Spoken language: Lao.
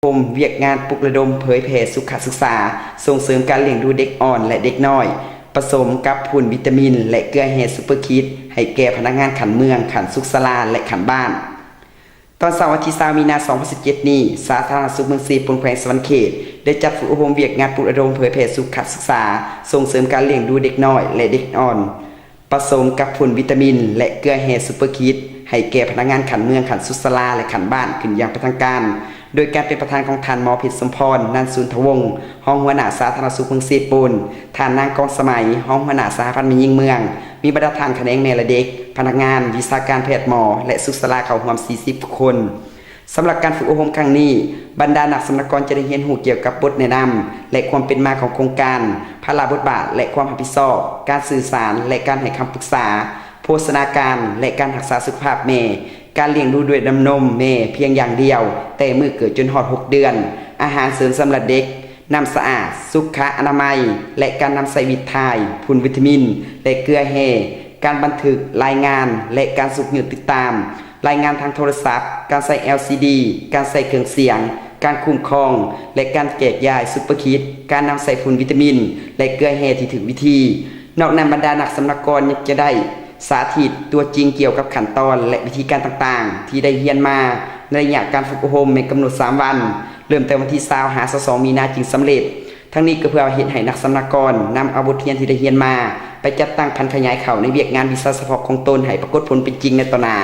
ອົບຮົມວຽກງານປຸກລະດົມເຜີຍແຜ່ສຸຂະສຶກສາ, ສົ່ງເສີມການລ້ຽງດູເດັກອ່ອນ ແລະ ເດັກນ້ອຍ, ປະສົມກັບຝຸ່ນວິຕາມິນ ແລະ ເກືອແຮ່ຊຸບເປີຄິດ ໃຫ້ແກ່ພະນັກງານຂັ້ນເມືອງ, ຂັ້ນສຸກສາລາ ແລະ ຂັ້ນບ້ານ. ຕອນເຊົ້າວັນທີຊາວ ມີນາ ສອງພັນສິບເຈັດນີ້, ສາທາລະນະສຸກເມືອງເຊໂປນ ແຂວງສະຫວັນນະເຂດ ໄດ້ຈັດຝຶກອົບຮົມວຽກງານປຸກລະດົມເຜີຍແຜ່ສຸຂະສຶກສາ, ສົ່ງເສີມການລ້ຽງດູເດັກນ້ອຍ ແລະ ເດັກອ່ອນ, ປະສົມກັບຝຸ່ນວິຕາມິນ ແລະ ເກືອແຮ່ຊຸບເປີຄິດ ໃຫ້ແກ່ພະນັກງານຂັ້ນເມືອງ, ຂັ້ນສຸກສາລາ ແລະ ຂັ້ນບ້ານ ຂຶ້ນຢ່າງເປັນທາງການ, ໂດຍການເປັນປະທານຂອງທ່ານໝໍ ເພັດສົມພອນ ນັນສຸນທະວົງ ຮອງຫົວໜ້າສາທາລະນະສຸກເມືອງເຊໂປນ, ທ່ານນາງ ກອງສະໄໝ ຮອງຫົວໜ້າສະຫະພັນແມ່ຍິງເມືອງ, ມີບັນດາທ່ານຂະແໜງແມ່ ແລະ ເດັກ, ພະນັກງານ, ວິຊາການແພດໝໍ ແລະ ສຸກສາລາເຂົ້າຮ່ວມສີ່ສິບຄົນ. ສຳລັບການຝຶກອົບຮົມຄັ້ງນີ້, ບັນດານັກສຳມະນາກອນຈະໄດ້ຮຽນຮູ້ກ່ຽວກັບບົດແນະນຳ ແລະ ຄວາມເປັນມາຂອງໂຄງການ, ພາລະບົດບາດ ແລະ ຄວາມຮັບຜິດຊອບ, ການສື່ສານ ແລະ ການໃຫ້ຄຳປຶກສາ, ໂພຊະນາການ ແລະ ການຮັກສາສຸຂະພາບແມ່, ການລ້ຽງດູດ້ວຍນ້ຳນົມແມ່ພຽງຢ່າງດຽວ ແຕ່ມື້ເກີດຈົນຮອດຫົກເດືອນ, ອາຫານເສີມສຳລັບເດັກ, ນ້ຳສະອາດ, ສຸຂະອະນາໄມ ແລະ ການນຳໃຊ້ວິດຖ່າຍ, ຝຸ່ນວິຕາມິນ ແລະ ເກືອແຮ່, ການບັນທຶກລາຍງານ ແລະ ການຊຸກຍູ້ຕິດຕາມ, ລາຍງານທາງໂທລະສັບ, ການໃຊ້ ແອລຊີດີ, ການໃຊ້ເຄື່ອງສຽງ, ການຄຸ້ມຄອງ ແລະ ການແຈກຢາຍຊຸບເປີຄິດ, ການນຳໃຊ້ຝຸ່ນວິຕາມິນ ແລະ ເກືອແຮ່ທີ່ຖືກວິທີ. ນອກນັ້ນ, ບັນດານັກສຳມະນາກອນຍັງຈະໄດ້ສາທິດຕົວຈິງກ່ຽວກັບຂັ້ນຕອນ ແລະ ວິທີການຕ່າງໆ ທີ່ໄດ້ຮຽນມາໃນໄລຍະການຝຶກອົບຮົມແມ່ນກຳນົດສາມວັນ, ເລີ່ມແຕ່ວັນທີຊາວ ຫາ ຊາວສອງ ມີນາຈຶ່ງສຳເລັດ. ທັງນີ້ກໍເພື່ອເຮັດໃຫ້ນັກສຳມະນາກອນນຳເອົາບົດຮຽນທີ່ໄດ້ຮຽນມາ ໄປຈັດຕັ້ງຜັນຂະຫຍາຍເຂົ້າໃນວຽກງານວິຊາສະເພາະຂອງຕົນໃຫ້ປາກົດຜົນເປັນຈິງໃນຕໍ່ໜ້າ.